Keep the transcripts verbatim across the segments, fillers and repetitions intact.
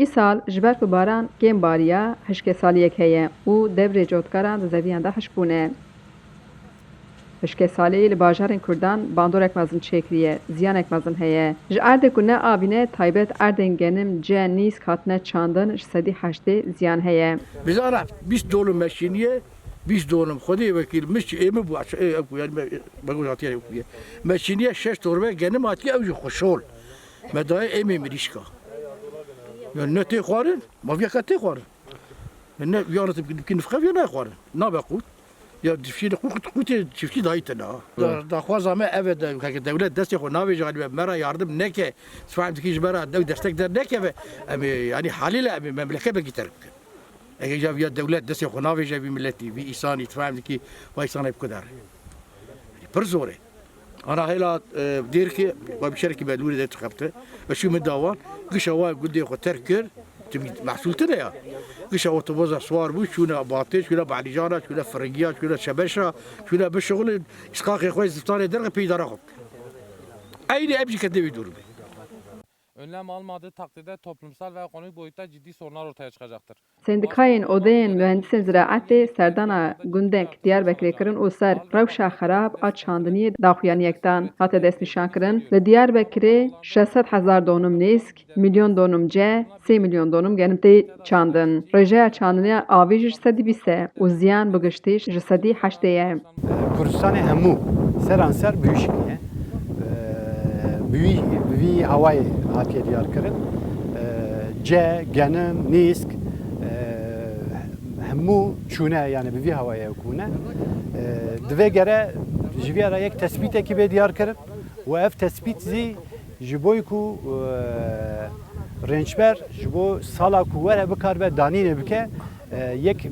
Îsal ji ber ku baran kêm bariya, hişkesaliyek heye û devrê cotkaran di zeviyan de hişk bûne. Hişkesalî li bajarên Kurdan bandorek mezin çêkiriye, ziyanek mezin heye. Ji erdê ku ne avî ne taybet erdên genim, ce, nîsk hatine çandin ji sedî heştê ziyan heye. Bizara bîst dönüm meşiniye, bîst dönüm. Xwedê wekîl, min çi ê min bû, ê ew ku yani me, me gojatiye ew ku ye. Meşiniye şeş torbe genim hatiye ew jî xweşol. Me daye ê min mirîşka. Yani ne tê xwarin, ma viyaka tê xwarin. Ne, ya rızık bir nifqe bir ne xwarin. Nabe qut. Ya dişi de qut, qut, qut, çiftçi dahi tena. Evet. Da, daxwaza me eve de, heke devlet destê xwe navêje, hani me ra yardım neke, sifahim dikî ji me ra dew destek de neke ve, em, yani haliyle em memleket belki terk bikin. Eger ya, ya devlet destê xwe navêje bir milleti, bir insanî, sifahim dikî, vay sana bu kadar. Pir zor e. Ana hela, e, dêrkê, we bi şerekî me nûrê de dixebite. Ve şu min dawan, gişa wa gundê xwe terk kir, tu mehsul tine ya. Gişa otoboza swar bû, şûne Batê, şûne Balîjana, şûne Firingiya, şûne Şebeşa, şûne bişixulin, îsqaxê xwe zistanê derxe pê îdara xwe. Eynî em jî ketine wî durumê. Önlem almadığı takdirde toplumsal ve ekonomik boyutta ciddi sorunlar ortaya çıkacaktır. Sendikayên Odeyên Mühendisên Ziraetê serdana gundek Diyarbekirê kirin û ser rewşa xerab a çandiniyê daxuyaniyek dan. Hate destnîşankirin, li Diyarbekirê şeş sed hezar donum nêsk, milyon donum ce, sê milyon donum genim tê çandin. Rêjeya çandiniya avî jî ji sedî bîst e û ziyan bi giştî ji sedî heştê ye. Kurdistanê hemû seranser bi wî şiklî ye. Bi wî, bi vî hawayê hatiye diyarkirin. Ce, genim, nîsk, hemû çûne, yani bi vî hawayê ew bûne. Divê gere ji vî re yek tespîtekî bê diyarkirin û ev tespît zî ji bo ku, e, rênçber ji bo sala ku were bikaribe danînê bike, e, yek, e,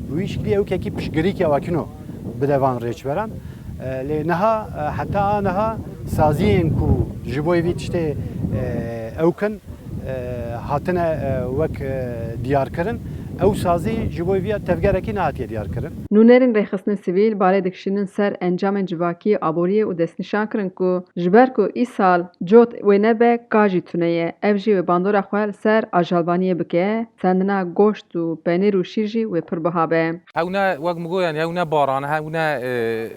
bi wî şiklî ew kekî piştgirîkê awakino bide van rêçberan. E, lê niha, e, heta a niha saziyên ku ji bo vî tiştê, e, ew kin, e, hatine, e, wek, e, diyar kirin, ew sazî ji bo vî tevgerekî nehatiye diyar kirin. Nûnerên rêxistinên sivîl barê dikişînin ser encamên civakî, aboriyê û destnîşan kirin ku ji ber ku îsal cot wê nebe, ka jî tune ye. Ev jî wê bandora xwe li ser ajalvaniyê bike, sendina goşt û penêr û şîr jî wê pir biha be. Ew ne, wek min got, yani ew ne baran e, ew ne, e,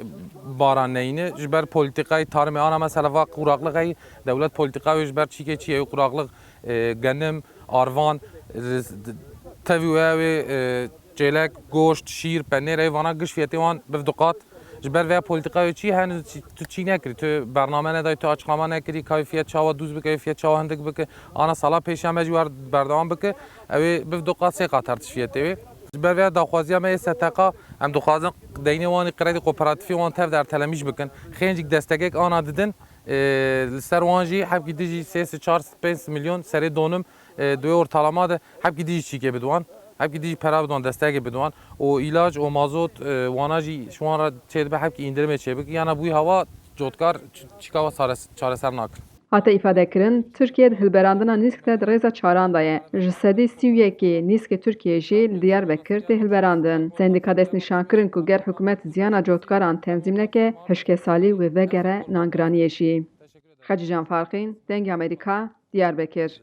baran neyne. Ji ber polîtîkayê tarmê ana mesela va qurakliq heye, dewlet polîtîka wê ji ber çîkê çi ye, ew qurakliq, e, genim, arvan, e, tevî wê ew ê, e, çêlek, goşt, şîr, penêr, ew vana giş fiyetê wan biv du qat. Ji ber vê polîtîkayê çi, henû çi, tu çi nekirî, tu bername nedayî, tu açıklama nekirî, ka fiyet çawa dûz bike, fiyet çawa hindik bike. Ana sala pêşiya me jî war berdewam bike, ew ê biv du qat sê qat her tişt fiyetê wê. Ji ber vê daxwaziya me yê S T K, em dixwazin deynê wan ê kredî kooperatifê wan tev de ertelemîş bikin. Xêncik destegek ana didin, e, li ser wan jî hevkî dijî sê, çar, pênc milyon serê donim, e, di wê ortalama de hevkî dijî çîkê bidwan, hevkî dijî pera bidwan, destegê bidwan. Û îlac û mazot, e, wana jî ji wan re çêdibe hevkî îndirimê çêbik. Yana bûyî hava cotkar ç-, çîka wa çares-, çareser nakin. Hate îfadekirin, Tirkiye di hilberandina nîsk de di rêza çaran de ye. Ji sedî sî û yekê nîskê Tirkiyê jî li Diyarbekir tê hilberandin. Sendîka destnîşankirin ku ger hikûmet ziyana cotkaran tenzîm neke, hişkesalî wê vegere nangiraniyê jî. Xecîcan Farqîn, Dengê Amerîka, Diyarbekir.